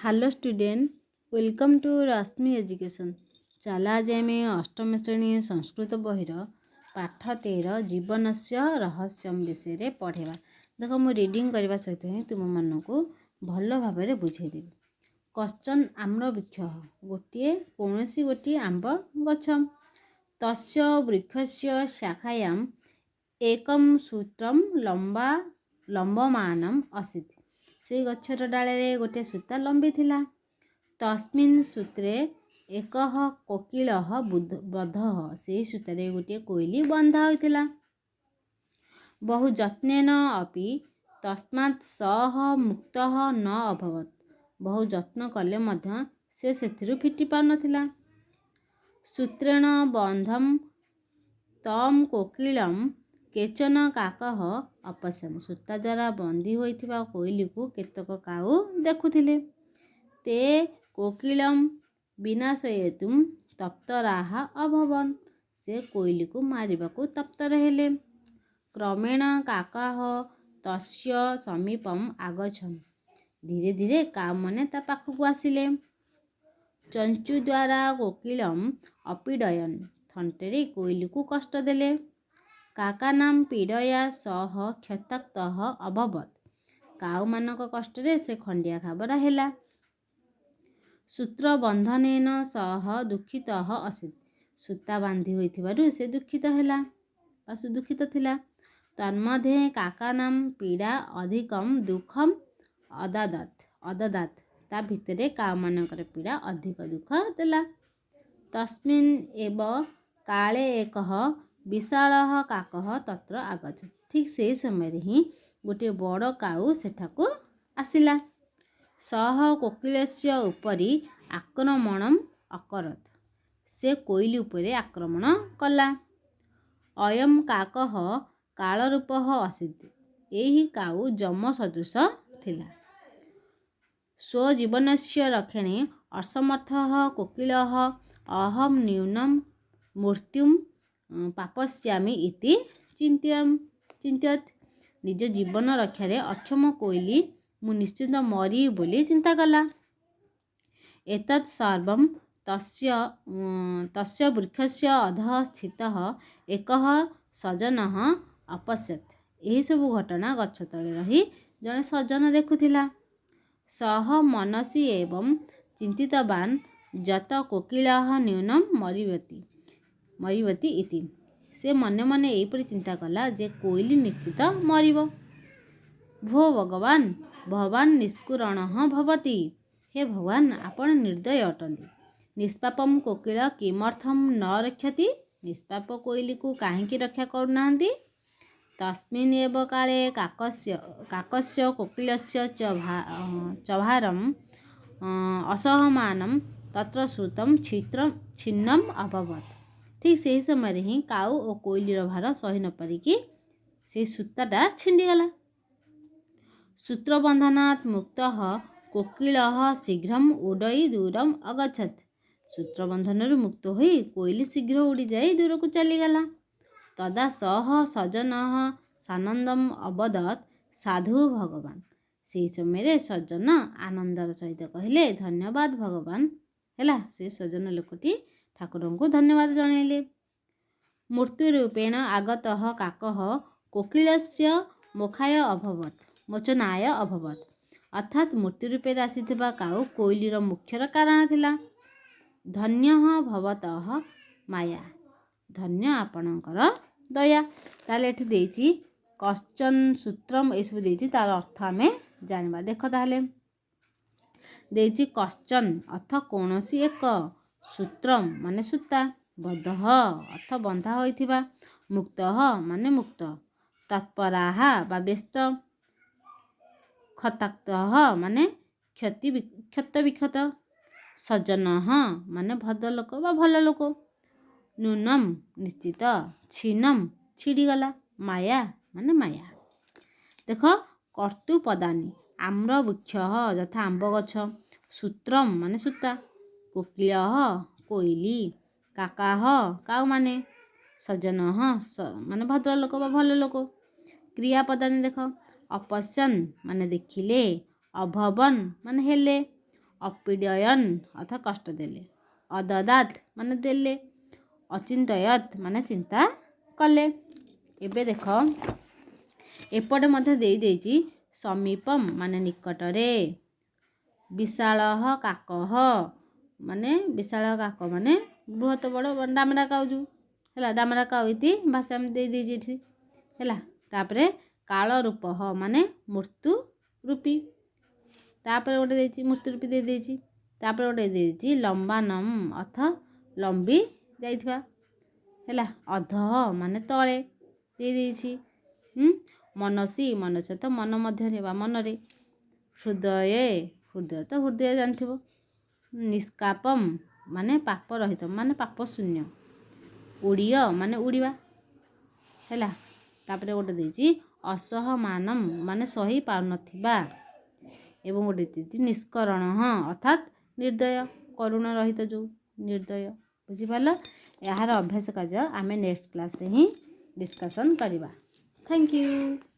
Hello student, welcome to Rashmi Education. ଚାଲ ଆଜି ଆମେ ଅଷ୍ଟମ ଶ୍ରେଣୀ ସଂସ୍କୃତ ବହିର ପାଠ 13 ଜୀବନସ୍ୟ ରହସ୍ୟମ ବିଷୟରେ ପଢ଼ିବା। ଦେଖ, ମୁଁ ରିଡ଼ିଂ କରିବା ସହିତ ହିଁ ତୁମମାନଙ୍କୁ ଭଲ ଭାବରେ ବୁଝେଇଦେବି। କଶ୍ଚନ ଆମ୍ରବୃକ୍ଷ, ଗୋଟିଏ କୌଣସି ଗୋଟିଏ ଆମ୍ବ ଗଛ। ତସ୍ୟ ବୃକ୍ଷସ୍ୟ ଶାଖାୟାମ୍ ଏକಂ ସୂତ୍ରମ୍ ଲମ୍ବମାନମ୍ ଅସିତ୍। ସେଇ ଗଛର ଡାଳରେ ଗୋଟିଏ ସୂତା ଲମ୍ବିଥିଲା। ତସ୍ମିନ୍ ସୂତ୍ରେ ଏକଃ କୋକିଳଃ ବଦ୍ଧଃ। ସେଇ ସୂତାରେ ଗୋଟିଏ କୋଇଲି ବନ୍ଧା ହୋଇଥିଲା। ବହୁ ଯତ୍ନେନ ଅପି ତସ୍ମାତ୍ ସହ ମୁକ୍ତଃ ନ ଅଭବତ୍। ବହୁ ଯତ୍ନ କଲେ ମଧ୍ୟ ସେ ସେଥିରୁ ଫିଟି ପାରୁନଥିଲା। ସୂତ୍ରେଣ ବନ୍ଧମ୍ ତମ୍ କୋକିଳମ୍ କେଚନ କାକଃ ଅପଶ୍ୟନ୍। ସୂତା ଦ୍ୱାରା ବନ୍ଦୀ ହୋଇଥିବା କୋଇଲିକୁ କେତେକ କାଉ ଦେଖୁଥିଲେ। ତେ କୋକିଳମ୍ ବିନାଶୟିତୁମ୍ ତତ୍ପରାଃ ଅଭବନ୍। ସେ କୋଇଲିକୁ ମାରିବାକୁ ତତ୍ପର ହେଲେ। କ୍ରମେଣ କାକାଃ ତସ୍ୟ ସମୀପମ୍ ଆଗଛନ୍। ଧୀରେ ଧୀରେ କାଉମାନେ ତା ପାଖକୁ ଆସିଲେ। ଚଞ୍ଚୁ ଦ୍ୱାରା କୋକିଳମ୍ ଅପୀଡ଼ୟନ୍। ଥଣ୍ଟରେ କୋଇଲିକୁ କଷ୍ଟ ଦେଲେ। କାକାନାମ୍ ପୀଡ଼ୟା ସହ କ୍ଷତାକ୍ତଃ ଅଭବତ୍। କାଉମାନଙ୍କ କଷ୍ଟରେ ସେ ଖଣ୍ଡିଆ ଖାବରା ହେଲା। ସୂତ୍ରବନ୍ଧନେନ ସହ ଦୁଃଖିତଃ ଅସିତ୍। ସୂତା ବାନ୍ଧି ହୋଇଥିବାରୁ ସେ ଦୁଃଖିତ ହେଲା ବା ଦୁଃଖିତ ଥିଲା। ତନ୍ମଧ୍ୟେ କାକାନାମ୍ ପୀଡ଼ା ଅଧିକମ୍ ଦୁଃଖମ୍ ଅଦଦାତ୍। ତା ଭିତରେ କାଉମାନଙ୍କର ପୀଡ଼ା ଅଧିକ ଦୁଃଖ ଦେଲା। ତସ୍ମିନ୍ ଏବ କାଳେ ଏକଃ ବିଶାଳଃ କାକଃ ତତ୍ର ଆଗଚ୍ଛତ୍। ଠିକ୍ ସେଇ ସମୟରେ ହିଁ ଗୋଟିଏ ବଡ଼ କାଉ ସେଠାକୁ ଆସିଲା। ସହ କୋକିଳସ୍ୟ ଉପରି ଆକ୍ରମଣମ୍ ଅକରୋତ୍। ସେ କୋଇଲି ଉପରେ ଆକ୍ରମଣ କଲା। ଅୟମ୍ କାକଃ କାଳରୂପଃ ଅସିତ୍। ଏହି କାଉ ଯମ ସଦୃଶ ଥିଲା। ସ୍ୱଜୀବନସ୍ୟ ରକ୍ଷଣେ ଅସମର୍ଥଃ କୋକିଳଃ ଅହଂ ନ୍ୟୁନମ୍ ମୃତ୍ୟୁମ୍ ପ୍ରାପ୍ସ୍ୟାମି ଇତି ଚିନ୍ତୟତ୍। ନିଜ ଜୀବନ ରକ୍ଷାରେ ଅକ୍ଷମ କୋଇଲି ମୁଁ ନିଶ୍ଚିତ ମରିବି ବୋଲି ଚିନ୍ତା କଲା। ଏତତ୍ ସର୍ବଂ ତସ୍ୟ ବୃକ୍ଷସ୍ୟ ଅଧଃ ସ୍ଥିତଃ ଏକଃ ସଜ୍ଜନଃ ଅପଶ୍ୟତ୍। ଏହିସବୁ ଘଟଣା ଗଛ ତଳେ ରହି ଜଣେ ସଜ୍ଜନ ଦେଖୁଥିଲା। ସହ ମନସି ଏବଂ ଚିନ୍ତିତବାନ୍ ଯତ କୋକିଳଃ ନ୍ୟୁନମ୍ ମରିବତି ଇତି। ସେ ମନେ ମନେ ଏହିପରି ଚିନ୍ତା କଲା ଯେ କୋଇଲି ନିଶ୍ଚିତ ମରିବ। ଭୋ ଭଗବାନ, ଭବାନ୍ ନିଷ୍କରୁଣଃ ଭବତି। ହେ ଭଗବାନ, ଆପଣ ନିର୍ଦ୍ଦୟ ଅଟନ୍ତି। ନିଷ୍ପାପମ୍ କୋକିଳ କିମର୍ଥମ୍ ନ ରକ୍ଷତି? ନିଷ୍ପାପ କୋଇଲିକୁ କାହିଁକି ରକ୍ଷା କରୁନାହାନ୍ତି? ତସ୍ମିନ୍ ଏବ କାଳେ କାକସ୍ୟ କୋକିଳସ୍ୟ ଚ ଭାରମ୍ ଅସହମାନମ୍ ତତ୍ର ସୂତମ୍ ଛିନ୍ନମ୍ ଅଭବତ୍। ଠିକ୍ ସେହି ସମୟରେ ହିଁ କାଉ ଓ କୋଇଲିର ଭାର ସହି ନପାରିକି ସେଇ ସୂତାଟା ଛିଣ୍ଡିଗଲା। ସୂତ୍ରବନ୍ଧନାତ୍ ମୁକ୍ତଃ କୋକିଳଃ ଶୀଘ୍ରମ୍ ଉଡ଼ଇ ଦୂରମ୍ ଅଗଚ୍ଛତ୍। ସୂତ୍ରବନ୍ଧନରୁ ମୁକ୍ତ ହୋଇ କୋଇଲି ଶୀଘ୍ର ଉଡ଼ିଯାଇ ଦୂରକୁ ଚାଲିଗଲା। ତଦା ସହ ସଜ୍ଜନଃ ସାନନ୍ଦମ୍ ଅବଦତ୍ ସାଧୁ ଭଗବାନ। ସେହି ସମୟରେ ସଜ୍ଜନ ଆନନ୍ଦର ସହିତ କହିଲେ, ଧନ୍ୟବାଦ ଭଗବାନ। ହେଲା, ସେ ସଜ୍ଜନ ଲୋକଟି ଠାକୁରଙ୍କୁ ଧନ୍ୟବାଦ ଜଣାଇଲେ। ମୃତ୍ୟୁରୂପେଣ ଆଗତଃ କାକଃ କୋକିଳସ୍ୟ ମୋକ୍ଷାୟ ଅଭବତ୍, ମୋଚନାୟ ଅଭବତ୍। ଅର୍ଥାତ୍ ମୃତ୍ୟୁ ରୂପରେ ଆସିଥିବା କାଉ କୋଇଲିର ମୋକ୍ଷର କାରଣ ଥିଲା। ଧନ୍ୟଃ ଭବତଃ ମାୟା, ଧନ୍ୟ ଆପଣଙ୍କର ଦୟା। ତାହେଲେ ଏଠି ଦେଇଛି କଶ୍ଚନ ସୂତ୍ରମ, ଏସବୁ ଦେଇଛି, ତାର ଅର୍ଥ ଆମେ ଜାଣିବା। ଦେଖ, ତାହେଲେ ଦେଇଛି କଶ୍ଚନ ଅର୍ଥ କୌଣସି ଏକ, ସୂତ୍ରମ ମାନେ ସୂତା, ବଦ୍ଧଃ ଅର୍ଥ ବନ୍ଧା ହୋଇଥିବା, ମୁକ୍ତଃ ମାନେ ମୁକ୍ତ, ତତ୍ପରାହା ବା ବ୍ୟସ୍ତ, କ୍ଷତାକ୍ତଃ ମାନେ କ୍ଷତ ବିକ୍ଷତ, ସଜ୍ଜନଃ ମାନେ ଭଦ୍ରଲୋକ ବା ଭଲ ଲୋକ, ନୂନମ୍ ନିଶ୍ଚିତ, ଛିନ୍ନମ୍ ଛିଡ଼ିଗଲା, ମାୟା ମାନେ ମାୟା। ଦେଖ, କର୍ତ୍ତୃପଦାନି ଆମ୍ର ବୃକ୍ଷ ଯଥା ଆମ୍ବ ଗଛ, ସୂତ୍ରମ୍ ମାନେ ସୂତା, କୋକିଳଃ କୋଇଲି, କାକାହ କାଉମାନେ, ସଜ୍ଜନଃ ମାନେ ଭଦ୍ରଲୋକ ବା ଭଲ ଲୋକ। କ୍ରିୟାପଦାନି ଦେଖ, ଅପଶ୍ୟନ୍ ମାନେ ଦେଖିଲେ, ଅଭବନ୍ ମାନେ ହେଲେ, ଅପୀଡ଼ୟନ୍ ଅର୍ଥ କଷ୍ଟ ଦେଲେ। ଅଦଦାତ ମାନେ ଦେଲେ। ଅଚିନ୍ତୟତ ମାନେ ଚିନ୍ତା କଲେ। ଏବେ ଦେଖ, ଏପଟେ ମଧ୍ୟ ଦେଇଦେଇଛି ସମୀପମ୍ ମାନେ ନିକଟରେ। ବିଶାଳଃ କାକଃ ମାନେ, ବିଶାଳ କାକ ମାନେ ବୃହତ ବଡ଼ ଡାମରା କାଉ ଯେଉଁ ହେଲା, ଡାମରା କାଉ ଇତି ଭାଷା ଦେଇଦେଇଛି ଏଠି ହେଲା। ତାପରେ କାଳ ରୂପଃ ମାନେ ମୃତ୍ୟୁ ରୂପୀ। ତାପରେ ଗୋଟେ ଦେଇଛି ମୃତ୍ୟୁ ରୂପୀ ଦେଇଦେଇଛି। ତାପରେ ଗୋଟେ ଦେଇଦେଇଛି ଲମ୍ବାନମ୍ ଅର୍ଥ ଲମ୍ବି ଯାଇଥିବା ହେଲା। ଅଧଃ ମାନେ ତଳେ ଦେଇଦେଇଛି। ମନସି, ମନସ୍ୟ ତ ମନ ମଧ୍ୟରେ ବା ମନରେ। ହୃଦୟେ, ହୃଦୟ ତ ହୃଦୟ ଜାଣିଥିବ। ନିଷ୍କାପମ୍ ମାନେ ପାପ ରହିତ ମାନେ ପାପ ଶୂନ୍ୟ। ଉଡ଼ିୟ ମାନେ ଉଡ଼ିବା ହେଲା। ତାପରେ ଗୋଟେ ଦେଇଛି ଅସହମାନମ୍ ମାନେ ସହି ପାରୁନଥିବା। ଏବଂ ଗୋଟେ ଦେଇଛି ନିଷ୍କରଣ ଅର୍ଥାତ୍ ନିର୍ଦ୍ଦୟ, କରୁଣ ରହିତ ଯେଉଁ ନିର୍ଦ୍ଦୟ। ବୁଝିପାରିଲ? ଏହାର ଅଭ୍ୟାସ କାର୍ଯ୍ୟ ଆମେ ନେକ୍ସଟ କ୍ଲାସ୍ରେ ହିଁ ଡିସ୍କସନ୍ କରିବା। Thank you.